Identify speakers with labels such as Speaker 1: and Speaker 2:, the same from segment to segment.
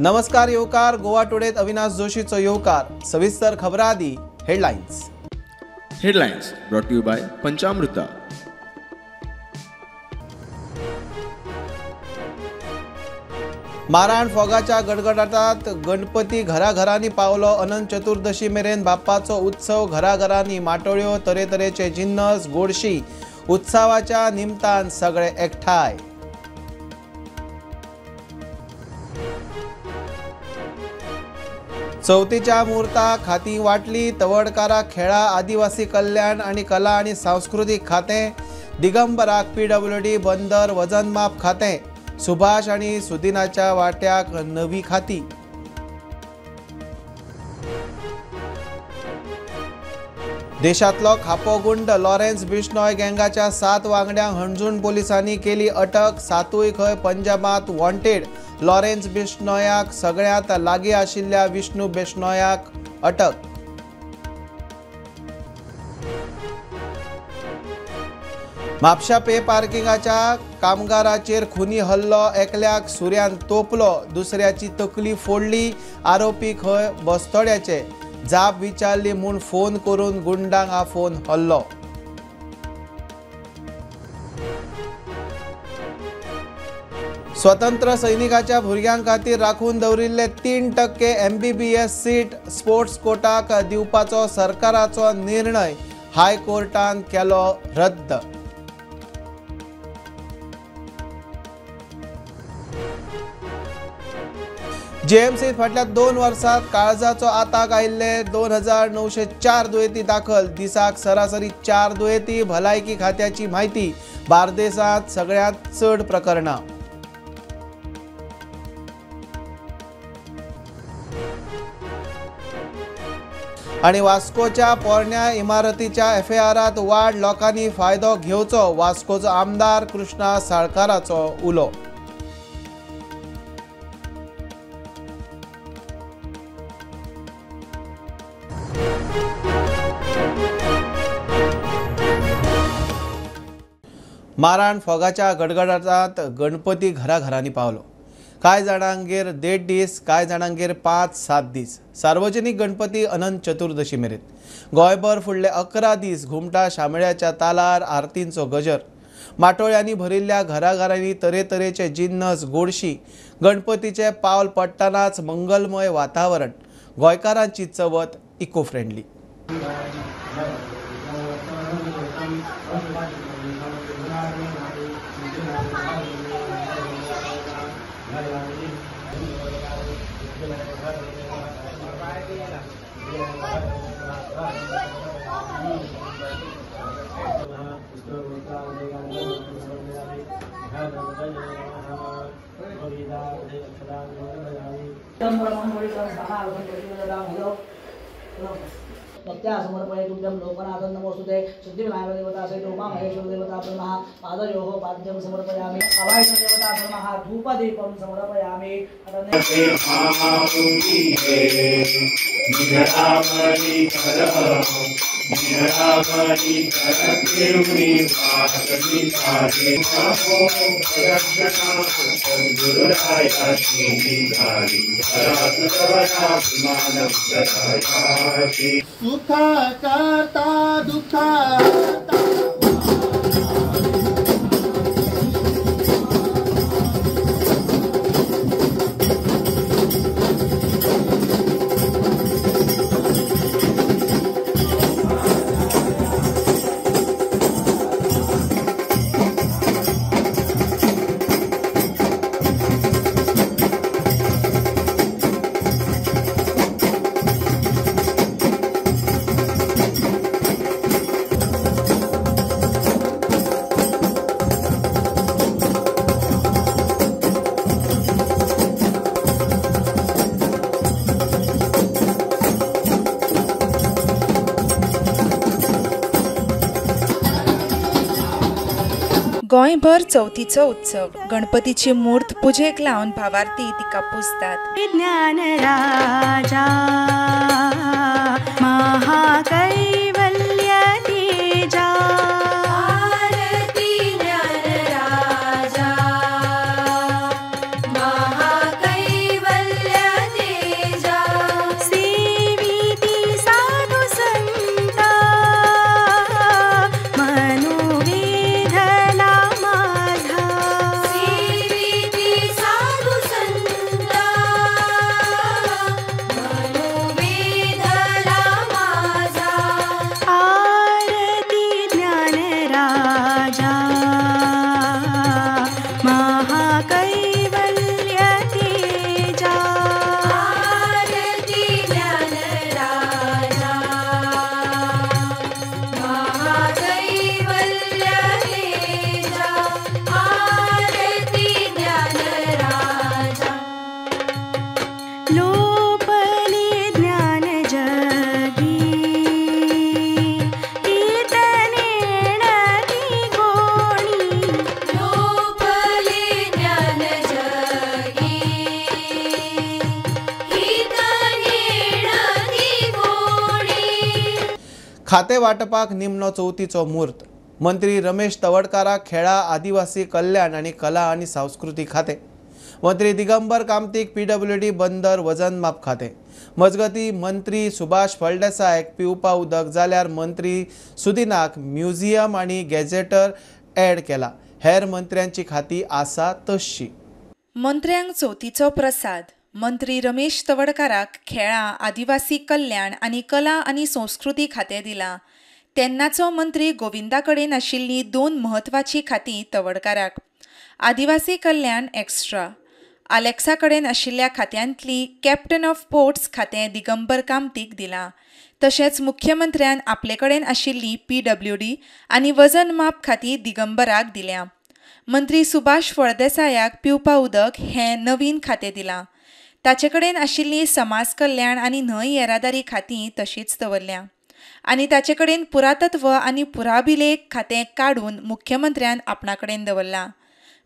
Speaker 1: नमस्कार येवकार गोवा टुडेत अविनाश जोशीचो येवकार। सविस्तर खबरां आदी headlines.
Speaker 2: Headlines brought to you by Panchamruta.
Speaker 1: माराण फोगाच्या गडगडाटात गणपती घराघरांनी पावलो। अनंत चतुर्दशी मेरेन बाप्पाचो उत्सव घराघरांनी, माटोळ्यो, तरेतरेचे जिन्नस, गोडशी उत्सवाच्या निमतान सगळे एकठांय। चवथीच्या मुहूर्ताक खातीं वाटली। तवडकाराक खेळा, आदिवासी कल्याण आनी कला आनी सांस्कृतीक खातें, दिगंबराक पीडब्ल्यूडी, बंदर, वजनमाप खातें, सुभाष आनी सुदिनाच्या वाट्याक नवी खाती। देशांतलो खापो गुंड लॉरेन्स बिश्नोय गँगाच्या 7 वांगड्यांक हणजूण पोलिसांनी केली अटक। 7 खंय पंजाबांत वॉन्टेड। लॉरेन्स बिश्नोयाक सगळ्यांत लागीं आशिल्ल्या विष्णू बिश्नोयाक अटक। म्हापशा पे पार्किंगाच्या कामगाराचेर खुनी हल्लो। एकल्याक सुऱ्यान तोपलो, दुसऱ्याची तकली फोडली। आरोपी खंय बस्तोड्याचे। जाप विचारली म्हूण फोन करून गुंडांक आफोवन हल्लो। स्वतंत्र सैनिकाच्या भुरग्यां खातीर राखून दवरिल्ले 3% एमबीबीएस सीट स्पोर्ट्स कोटाक दिवपाचो सरकाराचो निर्णय हायकोर्टान केलो रद्द। जीएमसीत फाटल्या 2 वर्सांत काळजाचो आताक आयिल्ले 2904 दुयेंती दाखल। दिसाक सरासरी 4 दुयेंती। भलायकी खात्याची म्हायती। बार्देसांत सगळ्यांत चड प्रकरणां। आनी वास्कोच्या पोरण्या इमारतीच्या एफआयआरांत वाड। लोकांनी फायदो घेवचो, वास्कोचो आमदार कृष्णा साळकाराचो उलो। माराण फोगाच्या गडगडाटात गणपती घराघरांनी पावलो। कांय जाणांगेर 1.5 दीस, कांय जाणांगेर 5-7 दीस। सार्वजनिक गणपती अनंत चतुर्दशी मेरेन गोंयभर फुडले 11 दीस घुमटा शामेळ्याच्या तालार आरतींचो गजर। माटोळ्यांनी भरिल्ल्या घराघरांनी तरेतरेचे जिन्नस, गोडशी। गणपतीचे पावल पडटनाच मंगलमय वातावरण। गोंयकारांची चवथ इको फ्रेंडली।
Speaker 3: भक्त्या समर्पये तुभ्यं लोकनाथं नमोस्तुते। सिद्धिविनायक देवता सहित उमा महेश्वर देवता नमः। पादयोः पाद्यं समर्पयामि। अवायु देवता नमः। धूपदीपं समर्पयामि।
Speaker 4: सुखा करता दुखा।
Speaker 5: गोंयभर चवथीचो उत्सव। गणपतीची मूर्त पुजेक लावन भावार्थी तिका पुजतात।
Speaker 6: ज्ञान राजा महाकैवल्य तेजा,
Speaker 7: आरती ज्ञान राजा महाकैवल्य
Speaker 6: लोपले ज्ञान जगी हितनेणती कोणी लोपले ज्ञान जगी हितनेणती कोणी.
Speaker 1: खाते वाटपाक निमणो चवथीचो म्हूर्त. मंत्री रमेश तवडकाराक खेळा आदिवासी कल्याण आनी कला आनी सांस्कृतीक खातें, मंत्री दिगंबर कामतीक पीडब्ल्यूडी बंदर वजन माप खातें, मजगती मंत्री सुभाष फळदेसायक पिवपा उदक जाल्यार मंत्री सुदिनाक म्युझियम आनी गॅझेटर ॲड केला. हेर मंत्र्यांची खाती आसा तशी.
Speaker 5: मंत्र्यांक चवथीचो प्रसाद. मंत्री रमेश तवडकाराक खेळां आदिवासी कल्याण आनी कला आनी संस्कृती खातें दिलां. तेन्नाचो मंत्री गोविंदा कडेन आशिल्लीं दोन म्हत्वाचीं खातीं तवडकाराक. आदिवासी कल्याण एक्स्ट्रा. आलेक्सा कडेन आशिल्ल्या खात्यांतली कॅप्टन ऑफ पोर्ट्स खातें दिगंबर कामतीक दिलां. तशेंच मुख्यमंत्र्यान आपले कडेन आशिल्ली पीडब्ल्यूडी आनी वजन माप खातीं दिगंबराक दिल्या. मंत्री सुभाष फळदेसायाक पिवपा उदक हें नवीन खातें दिलां. ताचे कडेन आशिल्ली समाज कल्याण आनी न्हंय येरादारी खातीं तशींच दवरल्या आनी ताचे कडेन पुरातत्व आनी पुराभिलेख खातें काडून मुख्यमंत्र्यान आपणा कडेन दवरलां.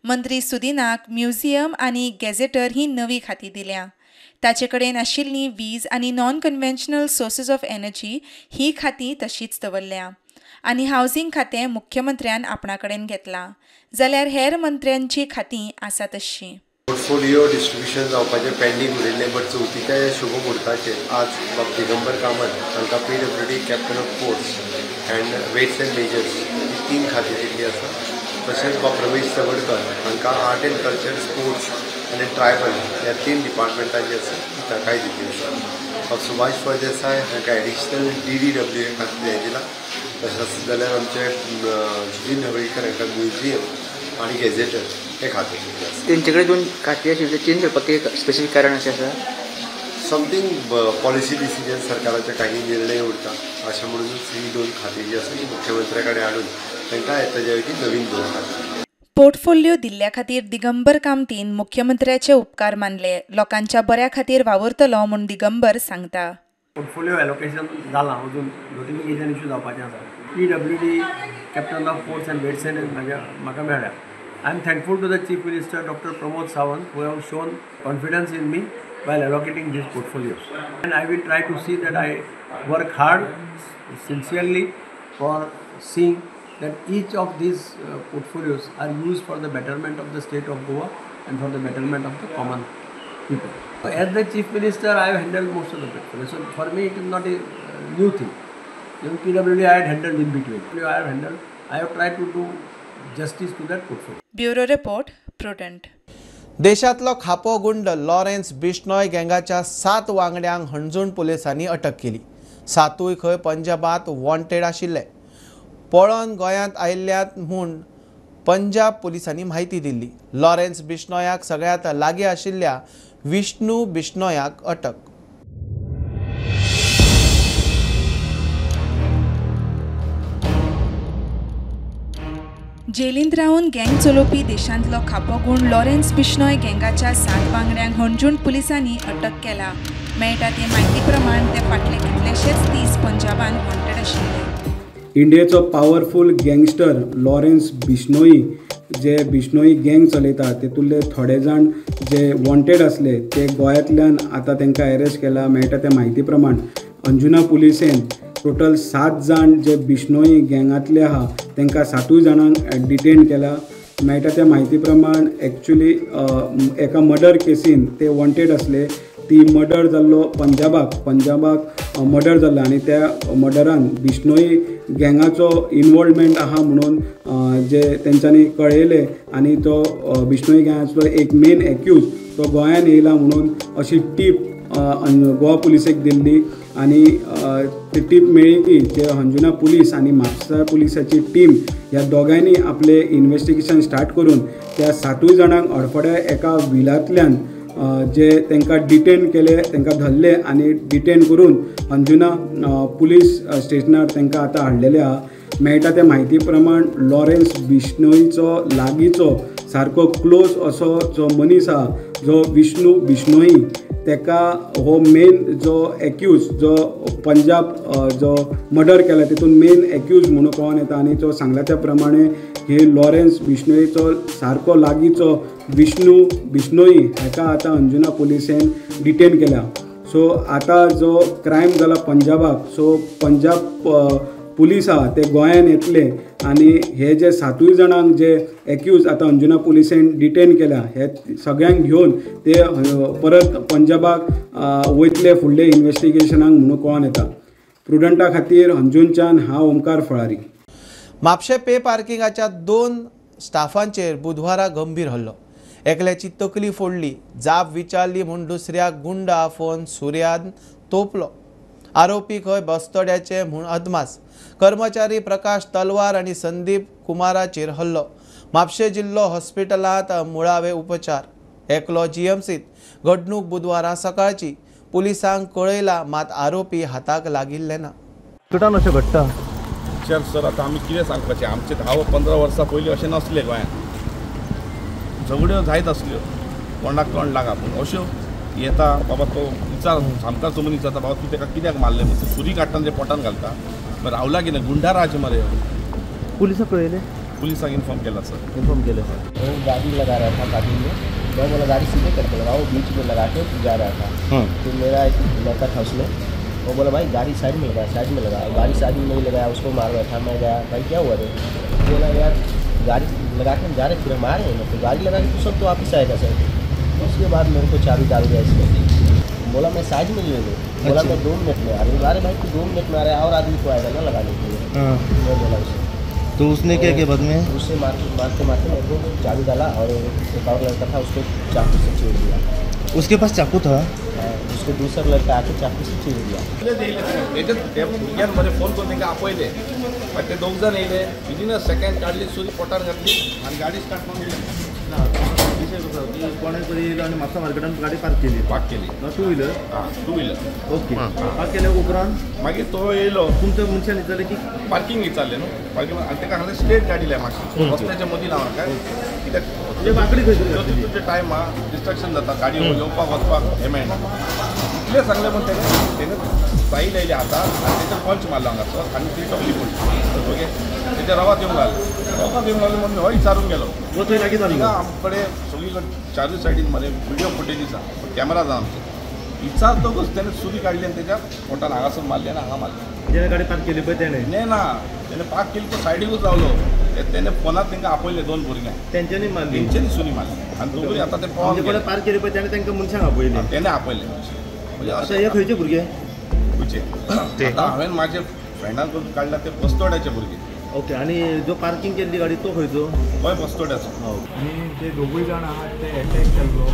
Speaker 5: मंत्री सुदिनाक म्युझियम आनी गॅझेटर ही नवी खातीं दिल्या. ताचे कडेन आशिल्ली वीज आनी non conventional sources of energy ही खातीं तशींच दवरल्या आनी हावजींग खातें मुख्यमंत्र्यान आपणा कडेन घेतलां. जाल्यार हेर मंत्र्यांची खातीं आसा तशीं.
Speaker 7: पोर्टफोलियो डिस्ट्रिब्युशन जावपाचें पेंडींग उरिल्लें, बट चवथीच्या ह्या शुभ म्हूर्ताचेर आज बाब दिगंबर कामत हांकां PWD captain of ports and weights and measures ही तीन खातीं दिल्ली आसा. तशेंच बाब रमेश तवडकर हांकां आर्ट एंड कल्चर, स्पोर्ट्स आनी ट्रायबल ह्या तीन डिपार्टमेंटां जी आसा ती ताकाय दिल्ली आसा. बाब सुभाष फळदेसाय हांकां एडिशनल DDW हें खातें दिलां. तशेंच जाल्यार आमचे सुदीन ढवळीकर हांकां म्युझियम आनी गॅझेटर हे खातें दिल्लें आसा.
Speaker 8: तेंचे कडेन दोन खातीं आशिल्लीं ते चेंज करपाक कितें स्पेसिफीक कारण अशें आसा?
Speaker 7: समथींग पॉलिसी डिसिजन सरकाराचे काही निर्णय उरता अशें म्हणूनच ही दोन खातीं जी आसा ती मुख्यमंत्र्या कडेन हाडून तांकां ताजे वयली नवीन दोन खातीं.
Speaker 5: पोर्टफोलियो दिल्ल्या खातीर दिगंबर कामतीन मुख्यमंत्र्याचे उपकार मानले. लोकांच्या बऱ्या खातीर वावुरतलो म्हूण दिगंबर सांगता.
Speaker 9: पोर्टफोलियो एलोकेशन जालां, अजून नोटिफिकेशन इशू जावपाचें आसा. PWD captain of ports and weights and म्हाका मेळ्ळ्या. I am thankful to the Chief Minister Dr. Pramod Sawant who have shown confidence in me while allocating these portfolios. And I will try to see that I work hard, sincerely for seeing that each of these portfolios are used for the betterment of the state of Goa and for the betterment of the common people. As the Chief Minister, I have handled most of the portfolios. So for me, it is not a new thing. Even PWD I had handled in between. I have tried to do justice to that portfolio.
Speaker 5: Bureau report, Prudent.
Speaker 1: देशांतलो खापो गुंड Lawrence Bishnoi गँगाच्या 7 वांगड्यांक हणजूण पुलिसांनी अटक केली. 7 खंय पंजाबांत wanted आशिल्ले. पळोवन गोंयांत आयिल्ल्यात म्हूण पंजाब पुलिसांनी म्हायती दिल्ली. लॉरेन्स बिश्नोयाक सगळ्यांत लागीं आशिल्ल्या विष्णू बिश्नोयाक अटक.
Speaker 5: जेलींत रावन गँग चलोवपी देशांतलो खापो गुंड लॉरेन्स बिश्नोय गँगाच्या 7 वांगड्यांक हणजूण पुलिसांनी अटक केला. मेळटा ते म्हायती प्रमाण ते फाटले कितलेशेच दीस पंजाबान वॉन्टेड आशिल्ले.
Speaker 10: इंडियेचो पावरफूल गँगस्टर लॉरेन्स बिश्नोई जे बिश्नोई गँग चलयता तेतूंतले थोडे जाण जे वॉन्टेड आसले ते गोंयांतल्यान आतां तांकां अरेस्ट केला. मेळटा त्या म्हायती प्रमाण अंजुना पुलिसेन टोटल 7 जाण जे बिश्नोई गँगांतले आहा तांकां 7 जाणांक डिटेन केला. मेळटा त्या म्हायती प्रमाण एक्चुली एका मर्डर केसीन ते वॉन्टेड आसले. ती मर्डर जाल्लो पंजाबाक मर्डर जाल्लो आनी त्या मर्डरान बिश्नोई गँगाचो इनवॉल्वमेंट आहा म्हणून जे तेंच्यांनी कळयलें आनी तो बिश्नोई गँगाचो एक मेन एक्यूज तो गोंयान येयला म्हणून अशी टीप गोवा पुलिसेक दिल्ली आनी ती टीप मेळ्ळी की जे अंजुना पुलीस आनी म्हापसा पुलिसाची टीम ह्या दोगांयनी आपलें इन्वेस्टिगेशन स्टार्ट करून त्या 7 जाणांक अडफड्या एका विलांतल्यान जे तांकां डिटेन केले, तांकां धरले आनी डिटेन करून अंजुना पुलीस स्टेशनार तांकां आतां हाडलेले आहा. मेळटा त्या म्हायती प्रमाण लॉरेन्स बिश्नोईचो लागींचो सारको क्लोज असो जो मनीस आहा जो विष्णू बिश्नोई तेका हो मेन जो एक्यूज जो पंजाब जो मर्डर केला तितून मेन एक्यूज म्हणून कळोन येता आनी तो सांगला त्या प्रमाणे हे लॉरेन्स बिश्नोईचो सारको लागींचो विष्णू बिश्नोई हेका आतां अंजुना पुलिसेन डिटेन केला. सो आतां जो क्रायम जाला पंजाबाक, सो पंजाब पुलीस आहा ते गोंयान येतले आनी हे जे 7 जाणांक जे एक्यूज आतां अंजुना पुलिसेन डिटेन केल्या हे सगळ्यांक घेवन ते परत पंजाबाक वयतले फुडले इन्वेस्टिगेशनाक म्हणून कळोन येता. प्रुडंटा खातीर अंजुनच्यान हांव ओमकार फळारी.
Speaker 1: म्हापशें पे पार्किंगाच्या 2 स्टाफांचेर बुधवारा गंभीर हल्लो. एकल्याची तकली फोडली, जाप विचारली म्हूण दुसऱ्या गुंड आफोवन सुर्यान तोपलो. आरोपी खंय बस्तोड्याचे म्हूण अदमास. कर्मचारी प्रकाश तलवार आनी संदीप कुमाराचेर हल्लो. म्हापशें जिल्लो हॉस्पिटलांत मुळावे उपचार, एकलो जीएमसीत. घडणूक बुधवारा सकाळची. पुलिसांक कळयला मात आरोपी हाताक लागिल्ले ना.
Speaker 11: तुटान अशें घडटा
Speaker 12: सर, आतां आमी कितें सांगपाचें? आमचे 10 वा 15 वर्सां पयलीं अशें नासलें गोंयांत. झगड्यो जायत आसल्यो, कोणाक कोण लागा, पूण अश्यो येता बाबा तो विचार सामकार समजून विचारता बाबा तूं ताका कित्याक मारलें, सुरी काडटा आनी पोटान घालता, रावला कितें गुंडाराज मरे.
Speaker 11: पुलिसाक कळयलें?
Speaker 12: पुलिसाक इन्फॉर्म केला सर.
Speaker 11: इन्फॉर्म केलें.
Speaker 13: गाड़ी लगा रहा था गाड़ी में, मैं बोला गाड़ी सीधे करके लगाओ, बीच में लगा के जा रहा था। फिर मेरा एक लड़का था उसमें, वो बोला भाई गाड़ी साइड में लगा, साइड में लगा। गाड़ी साइड में नहीं लगाया, उसको मार रहा था। मैं गया भाई क्या हुआ रे? बोला यार गाड़ी लगा के हम जा रहे फिर हम आ रहे हैं ना, तो गाड़ी लगा के तो सब तो वापस आएगा सर। उसके बाद मेरे को चाबी डाल गया इसमें। बोला मैं साइड में ले लूँ, बोला मैं 2 मिनट में आ रही हूँ। अरे भाई तू 2 मिनट में आ रहा है और आदमी को आएगा ना लगाने के लिए। मैं बोला उसे,
Speaker 11: तो उसने क्या किया बाद में?
Speaker 13: उससे मारते मारते मेरे को चाबी डाला और एक और लड़का था उसको चाकू से चीर दिया।
Speaker 11: उसके पास चाकू था?
Speaker 13: उसको दूसरा लड़का आके चाकू से चीर दिया।
Speaker 12: भुरग्यान मरे फोन करून तांकां आपयले, बट ते 2 जाण येयले, विदीन अ सेकंड काडली सुरी पोटार घातली आनी गाडी स्टार्ट करून गेले.
Speaker 11: ना विशय कसो की कोणे तरी येयलो आनी म्हापसा मार्केटान गाडी पार्क केली.
Speaker 12: पार्क केली
Speaker 11: टू व्हिलर?
Speaker 12: हां, टू व्हिलर.
Speaker 11: ओके, पार्क केल्या उपरांत
Speaker 12: मागीर तो येयलो,
Speaker 11: तुमच्या मनशान विचारलें की
Speaker 12: पार्किंग विचारलें न्हू, पार्किंग आनी ताका सांगलें स्ट्रेट गाडी लाय मातशी रस्त्याच्या मदीं लावनाका, कित्याक
Speaker 11: वांकडी खंय तरी
Speaker 12: तुजें टायम आहा, डिस्ट्रक्शन जाता, गाडी येवपाक वचपाक हें मेळना. इतलें सांगलें म्हूण तेणें साईल आयली हाताक आनी तेचेर पंच मारलो हांगासर आनी ती तकली पडली. ओके, तेच्या रवात येवंक लागलो, रवात येवंक लागलो म्हणून हो विचारून गेलो.
Speaker 11: थंय लागीं
Speaker 12: थिंगा आमचे कडेन सगळी कडेन चारूय सायडीन मरे व्हिडियो फुटेजीस आहा, कॅमेरा आसा आमचे. विचारतकूच तेणें सुरी काडली आनी तेच्या पोटान हांगासर मारली आनी हांगा मारली.
Speaker 11: जेणे गाडी पार्क केली पळय तेणें?
Speaker 12: ना, तेणें पार्क केली तो सायडीकूच रावलो. तेणें फोनार तांकां आपयले 2 भुरग्यांक,
Speaker 11: तेंच्यांनी मारली,
Speaker 12: तेंच्यांनी सुरी मारली आनी दोगूय आतां ते पळोवन
Speaker 11: कोणें पार्क केली पळय तेणें तांकां मनशांक आपयले,
Speaker 12: तेणें आपयले. म्हणजे
Speaker 11: आतां हे खंयचे भुरगे?
Speaker 12: खंयचे आतां हांवें म्हाजे फ्रेंडान करून काडला ते बस्तोड्याचे भुरगे.
Speaker 11: ओके, आनी जो पार्किंग केल्ली गाडी तो खंयचो?
Speaker 12: गोंय बस्तोड्याचो.
Speaker 14: आनी जे दोगूय जाण आहात ते एटॅक केल्लो,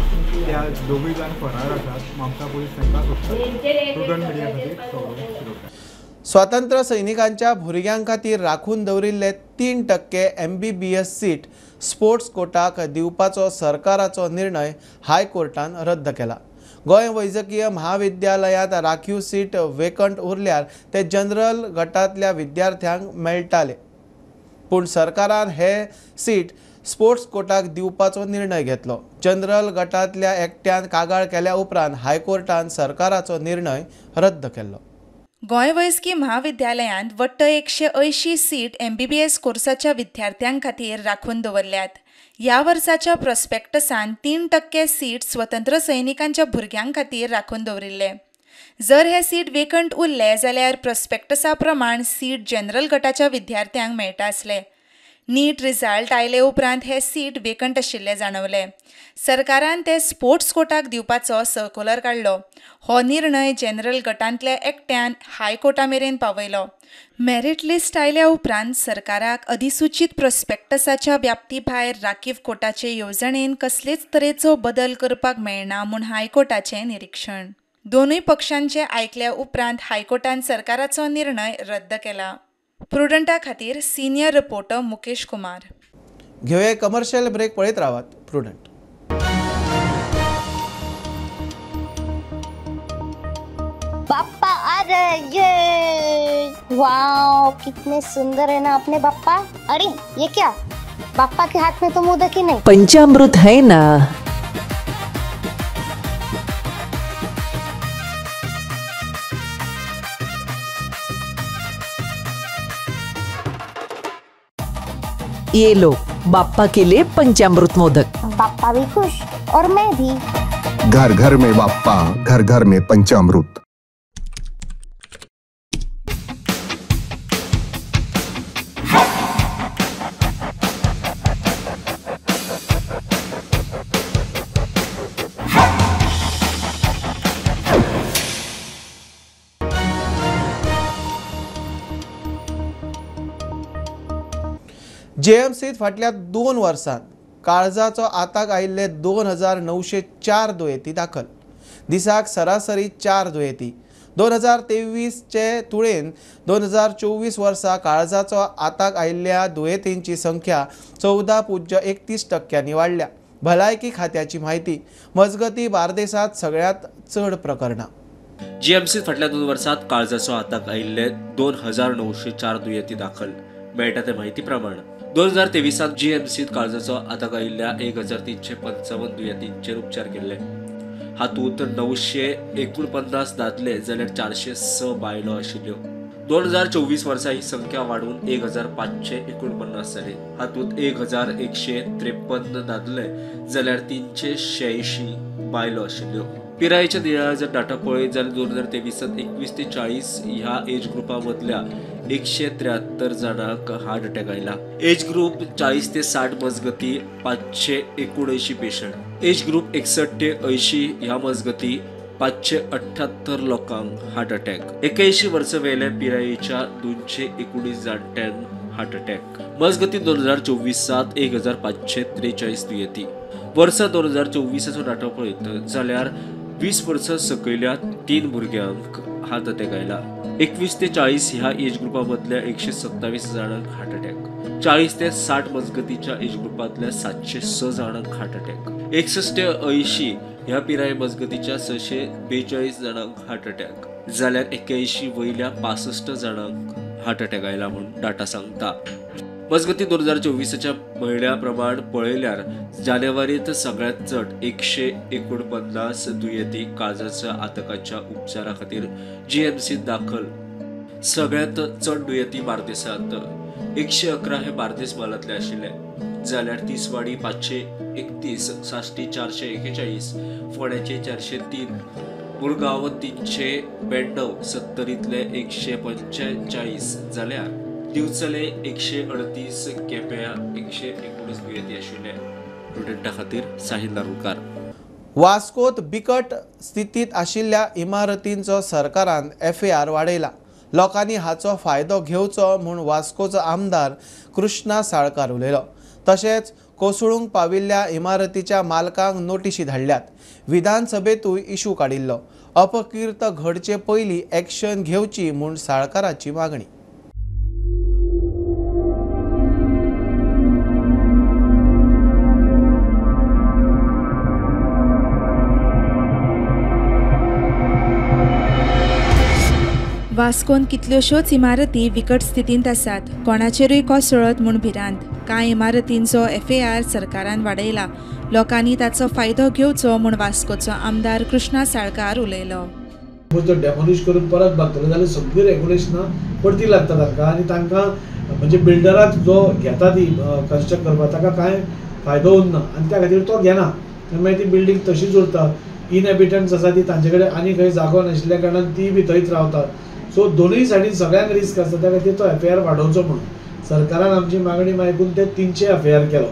Speaker 14: त्या दोगूय जाण फरार आसात. म्हापसा पुलीस तांकां सोदतात. प्रुडंट मिडिया खातीर सौरभ शिरोडकर.
Speaker 1: स्वातंत्र्य सैनिकांच्या भुरग्यां खातीर राखून दवरिल्ले 3% MBBS seat sports कोटाक दिवपाचो सरकाराचो निर्णय हायकोर्टान रद्द केला. गोंय वैजकीय महाविद्यालयांत राखीव सीट वेकंट उरल्यार ते जनरल गटांतल्या विद्यार्थ्यांक मेळटाले, पूण सरकारान हे सीट स्पोर्ट्स कोटाक दिवपाचो निर्णय घेतलो. जनरल गटांतल्या एकट्यान कागाळ केल्या उपरांत हायकोर्टान सरकाराचो निर्णय रद्द केलो.
Speaker 5: गोंय वैजकी म्हाविद्यालयांत वट्ट 180 सीट MBBS कोर्साच्या विद्यार्थ्यां खातीर राखून दवरल्यात. ह्या वर्साच्या प्रॉस्पेक्टसान 3% सीट स्वतंत्र सैनिकांच्या भुरग्यां खातीर राखून दवरिल्ले. जर हे सीट वेकंट उरले जाल्यार प्रॉस्पेक्टसा प्रमाण सीट जनरल गटाच्या विद्यार्थ्यांक मेळटा आसले. नीट रिजल्ट आयले उपरांत हे सीट वेकंट आशिल्ले जाणवले. सरकारान ते स्पोर्ट्स कोटाक दिवपाचो सर्कुलर काडलो. हो निर्णय जनरल गटांतल्या एकट्यान हायकोर्टा मेरेन पावयलो. मेरीट लिस्ट आयल्या उपरांत सरकाराक अधिसूचीत प्रॉस्पेक्टसाच्या व्याप्ती भायर राखीव कोटाचे येवजणेन कसलेच तरेचो बदल करपाक मेळना म्हूण हायकोर्टाचें निरीक्षण. दोनूय पक्षांचें आयकल्या उपरांत हायकोर्टान सरकाराचो निर्णय रद्द केला. प्रुडंटा खातीर सिनियर रिपोर्टर मुकेश कुमार.
Speaker 1: घेवया कमर्शियल ब्रेक, पळयत रावात प्रुडंट.
Speaker 15: बाप्पा अरे ये वाओ कितने सुंदर है ना अपने बाप्पा. अरे ये क्या, बाप्पा के हाथ में तो मोदक ही नहीं,
Speaker 16: पंचामृत है ना. ये लो बाप्पा के लिए पंचामृत मोदक।
Speaker 15: बाप्पा भी खुश और मैं भी।
Speaker 17: घर घर में बाप्पा, घर घर में पंचामृत।
Speaker 1: जीएमसीत फाटल्या 2 वर्सांत काळजाचो आताक आयिल्ले 2904 दुयेंती दाखल। दिसाक सरासरी 4 दुयेंती। 2023 चे तुळेन 2024 वर्सा काळजाचो आताक आयिल्ल्या दुयेंतींची संख्या 14.31% वाडल्या। भलायकी खात्याची म्हायती। मजगती बार्देसांत सगळ्यांत चड प्रकरणां।
Speaker 18: जीएमसीत फाटल्या 2 वर्सांत काळजाचो आताक आयिल्ले 2904 दुयेंती दाखल। मेळटा ते म्हायती प्रमाण 2023 जीएमसीत काळजाचो आताक आयिल्ल्या 1355 दुयेंतींचेर उपचार केल्ले। हातूंत 949 दादले जाल्यार 406 बायलो आशिल्ल्यो। 2024 वर्सा ही संख्या वाडून 1549 जाली। हातूंत 1153 दादले जाल्यार 386 बायलो आशिल्ल्यो। पिरायेच्या नियाळ जर डाटा पळयत जाल्यार 2023 21 ते 40 ह्या एज ग्रुपा मदल्या 173 जाणांक हार्ट अटॅक आयला। एज ग्रुप 40 ते 60 मजगती 579 पेशंट, एज ग्रुप 61 ते 80 ह्या मजगती 578 लोकांक हार्ट अटॅक, 81 वर्सां वेल्या पिरायेच्या 219 जाणट्यांक हार्ट अटॅक। मजगती 2024 1543 दुयेंती। वर्सा 2024 डाटा पळयत जाल्यार 20 वर्सां सकयल्या 3 भुरग्यांक हार्ट अटॅक आयला। 21 ते 40 ह्या एज ग्रुपा मदल्या 127 जाणांक हार्ट अटॅक, 40 ते 60 मजगतीच्या एज ग्रुपांतल्या 706 जाणांक हार्ट अटॅक, 61 ते 80 ह्या पिराये मजगतीच्या 642 जाणांक हार्ट अटॅक जाल्यार 81 वयल्या 65 जाणांक हार्ट अटॅक आयला म्हूण डाटा सांगता। मजगती 2024 म्हयन्या प्रमाण पळयल्यार जानेवारीत सगळ्यांत चड 149 दुयेंती काळजाच्या आतकाच्या उपचारा खातीर जीएमसीत दाखल। सगळ्यांत चड दुयेंती बार्देसांत 111 हे बार्देस म्हालांतले आशिल्ले, जाल्यार तिसवाडी 531, साश्टी 441, फोंड्याचे 403, मुरगांव 392, सत्तरींतले 145 जाल्यार दिवचले 138, केप्यां 119 दुयेंती आशिल्ले। प्रुडंटा खातीर साहिल नारुलकार।
Speaker 1: वास्कोत बिकट स्थितींत आशिल्ल्या इमारतींचो सरकारान एफएआर वाडयला। लोकांनी हाचो फायदो घेवचो म्हूण वास्कोचो आमदार कृष्णा साळकार उलयलो। तशेंच कोसळूंक पाविल्ल्या इमारतीच्या मालकांक नोटिशी धाडल्यात। विधानसभेतूय इशू काडिल्लो। अपकीर्त घडचे पयलीं एक्शन घेवची म्हूण साळकाराची मागणी।
Speaker 5: वास्कोन कितल्योश्योच इमारती विकट स्थितींत आसात। कोणाचेरूय कोसळत म्हूण भिरांत। कांय इमारतींचो एफएआर सरकारान वाडयला। लोकांनी ताचो फायदो घेवचो म्हूण वास्कोचो आमदार कृष्णा साळकार उलयलो।
Speaker 19: तो डेमोलिश करून परत बांदतलो जाल्यार सगळीं रेगुलेशनां परती लागता तांकां आनी तांकां म्हणजे बिल्डराक जो घेता ती कन्स्ट्रक्ट करपाक ताका कांय फायदो उरना आनी त्या खातीर तो घेना। मागीर ती बिल्डींग तशीच उरता। इनहेबिटंट्स आसा ती तांचे कडेन आनी खंय जागो नाशिल्ल्या कारणान ती बी थंयच रावतात। सो दोनूय सायडीन सगळ्यांक रिस्क आसता, त्या खातीर तो एफआयआर वाडोवचो म्हणून सरकारान आमची मागणी आयकून ते 300 एफआयआर केलो।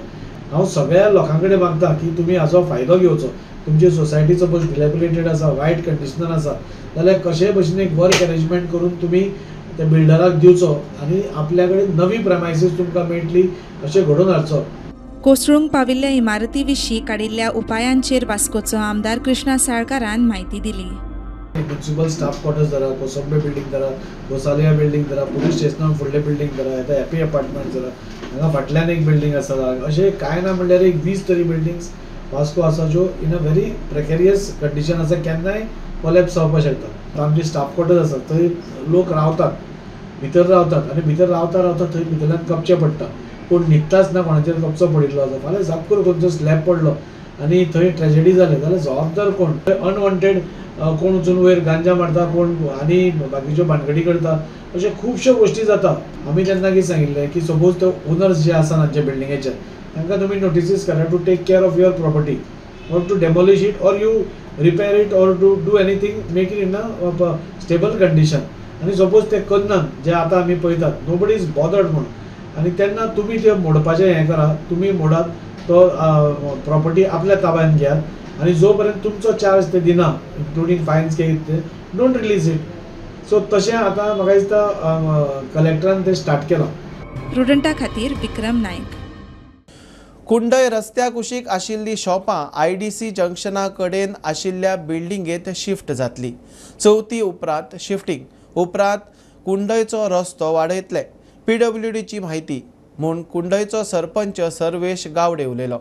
Speaker 19: हांव सगळ्या लोकां कडेन मागता की तुमी हाचो फायदो घेवचो। तुमची सोसायटी सपोज डिलेपिलेटेड आसा, वायट कंडिशनान आसा जाल्यार कशेय भशेन एक वर्क अरेंजमेंट करून तुमी त्या बिल्डराक दिवचो आनी आपल्या कडेन नवी प्रमायसीस तुमकां मेळटली अशें घडोवन हाडचो।
Speaker 5: कोसळूंक पाविल्ल्या इमारती विशीं काडिल्ल्या उपायांचेर वास्कोचो आमदार कृष्णा साळकारान म्हायती दिली।
Speaker 19: म्युनिसिपल स्टाफ क्वॉर्टर्स धरा, कोसंबे बिल्डींग धरा, गोसालिया बिल्डींग धरा, पुलीस स्टेशना फुडले बिल्डींग धरा, आतां हॅपी अपार्टमेंट धरा, हांगा फाटल्यान एक बिल्डींग आसा। अशें कांय ना म्हणल्यार एक 20 तरी बिल्डींग्स वास्को आसा ज्यो in a very precarious condition आसा, केन्नाय कोलॅप्स जावपाक शकता। आमचे स्टाफ क्वॉर्टर्स आसा थंय लोक रावतात, भितर रावतात आनी भितर रावता रावता थंय भितरल्यान कपचे पडटा। कोण न्हिदताच ना, कोणाचेर कपचो पडिल्लो आसा। फाल्यां जाप करून खंयचो स्लॅब पडलो आनी थंय ट्रेजेडी जाली जाल्यार जबाबदार कोण? अनवॉन्टेड कोण वचून वयर गांजा मारता, कोण आनी बाकीच्यो भानगडी करता, अश्यो खुबश्यो गोश्टी जाता. आमी तेन्ना कितें सांगिल्लें की सपोज ते ओनर्स जे आसा तांच्या बिल्डिंगेचे तांकां तुमी नोटिसीस काडा to take care of your property or to demolish it or you repair it or to do anything, make it in a stable condition. आनी सपोज ते करनात जे आतां आमी पळयतात नोबडी is bothered म्हणून, आनी तेन्ना तुमी ते मोडपाचें हें करा, तुमी मोडात तो प्रॉपर्टी आपल्या ताब्यान घेयात आनी जो पर्यंत तुमचो चार्ज ते दिना इन्क्लुडींग फायन्स कितें don't release it. सो तशें आतां म्हाका दिसता कलेक्टरान तें स्टार्ट केलां.
Speaker 5: प्रुडंटा खातीर विक्रम नायक.
Speaker 1: कुंडय रस्त्या कुशीक आशिल्ली शॉपां IDC जंक्शना कडेन आशिल्ल्या बिल्डिंगेत शिफ्ट जातली. चवथी उपरांत शिफ्टिंग उपरांत कुंडयचो रस्तो वाडयतले. PWDची म्हायती म्हूण कुंडयचो सरपंच सर्वेश गावडे उलयलो.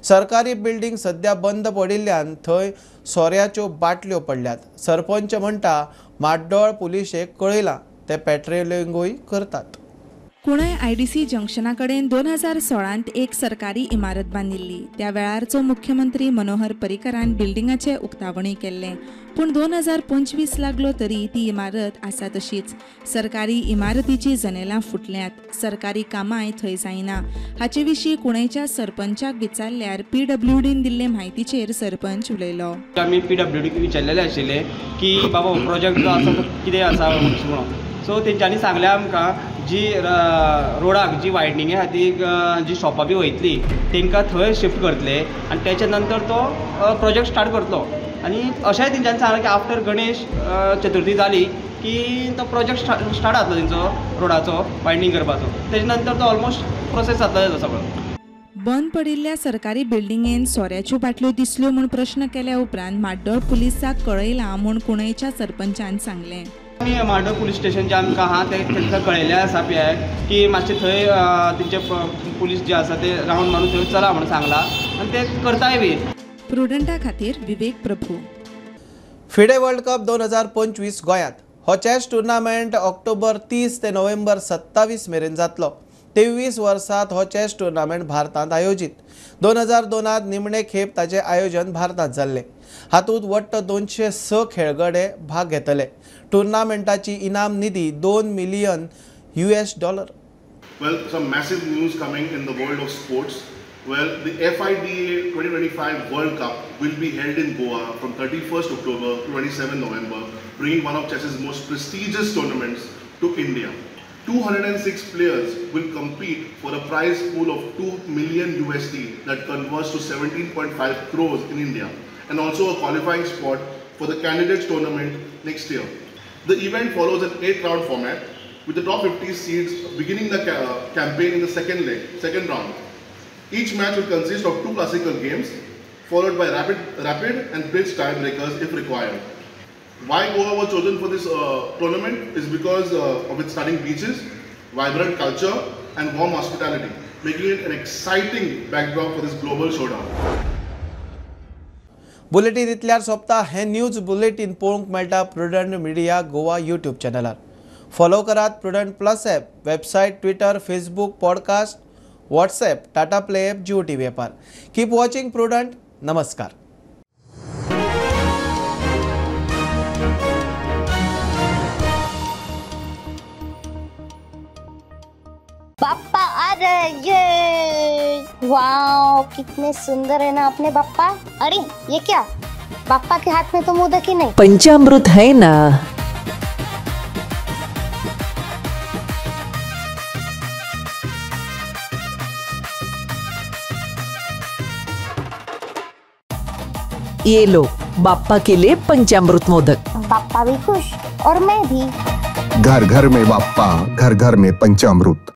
Speaker 1: सरकारी बिल्डिंग सध्या बंद पडिल्ल्यान थंय सोऱ्याच्यो बाटल्यो पडल्यात. सरपंच म्हणटा माड्डोळ पुलिशेक कळयलां, ते पेट्रोलिंगूय करतात.
Speaker 5: कुंडय IDC जंक्शना कडेन 2016 एक सरकारी इमारत बांदिल्ली. त्या वेळारचो मुख्यमंत्री मनोहर पर्रीकरान बिल्डिंगाचें उक्तावणूय केल्लें, पूण 2025 लागलो तरी ती इमारत आसा तशीच. सरकारी इमारतीची जनेलां फुटल्यांत, सरकारी कामांय थंय जायना. हाचे विशीं कुंडयच्या सरपंचाक विचारल्यार PWDन दिल्ले म्हायतीचेर सरपंच उलयलो.
Speaker 20: आमी PWDक विचारलेले आशिल्ले की बाबा हो प्रोजेक्ट जो आसा तो कितें आसा म्हणून. सो तेंच्यांनी सांगलें आमकां जी रोडाक जी वायडनिंगे खातीर जी शॉपां बी वयतली तांकां थंय शिफ्ट करतले आनी तेच्या नंतर तो प्रोजेक्ट स्टार्ट करतलो. आनी अशेंय तेंच्यांनी सांगलें की आफ्टर गणेश चतुर्थी जाली की तो प्रोजेक्ट स्टार्ट जातलो तेंचो रोडाचो वायडनींग करपाचो. तेच्या नंतर तो ऑलमोस्ट प्रोसेस जातलो तेजो सगळो.
Speaker 5: बंद पडिल्ल्या सरकारी बिल्डिंगेन सोऱ्याच्यो बाटल्यो दिसल्यो म्हूण प्रश्न केल्या उपरांत माड्डोळ पुलिसाक कळयलां म्हूण कुंडयच्या सरपंचान सांगलें.
Speaker 20: आमी माड्डोळ पुलीस स्टेशन जे आमकां आहा ते तांकां कळयलें आसा पी.आय की मातशें थंय तेंचे पुलीस जे आसा ते रावंड मारून थंय चला म्हणून सांगलां आनी ते करताय बी.
Speaker 5: प्रुडंटा खातीर Vivek Prabhu.
Speaker 1: FIDE world cup 2025 गोंयांत. हो चॅस टुर्नामेंट ऑक्टोबर 30 ते नोव्हेंबर 27 मेरेन जातलो. 23 वर्सांत हो चॅस टुर्नामेंट भारतांत आयोजीत. 2002 निमणे खेप ताचें आयोजन भारतांत जाल्लें. हातूंत वट्ट 206 खेळगडे भाग घेतले. टुर्नामेंटाची इनाम निधी $2 million.
Speaker 21: Well, some massive news coming in the world of sports. Well, the FIDE 2025 World Cup will be held in Goa from 31st October to 27 November, bringing one of chess's most prestigious tournaments to India. 206 players will compete for a prize pool of $2 million that converts to 17.5 crores in India, and also a qualifying spot for the candidates tournament next year. The event follows an 8-round format, with the top 50 seeds beginning the campaign in the second round. Each match will consist of 2 classical games, followed by rapid and blitz tiebreakers if required. Why Goa was chosen for this tournament is because of its stunning beaches, vibrant culture and warm hospitality, making it an exciting backdrop for this global showdown.
Speaker 1: Bulletin इतल्यार सोंपता. हें news bulletin पळोवंक मेळटा Prudent media Goa YouTube चॅनलार. Follow करात Prudent plus app, website, Twitter, Facebook, podcast, WhatsApp, Tata Play app, Jio TV ॲपार. Keep watching prudent. नमस्कार.
Speaker 15: बाप्पा आ रहे, ये wow कितने सुंदर है ना अपने बाप्पा. अरे ये क्या, बाप्पा के हाथ में तो मोदक ही नहीं,
Speaker 16: पंचामृत है ना. ये लो बाप्पा के लिए पंचामृत मोदक.
Speaker 15: बाप्पा भी खुश और मैं भी.
Speaker 17: घर घर में बाप्पा, घर घर में पंचामृत.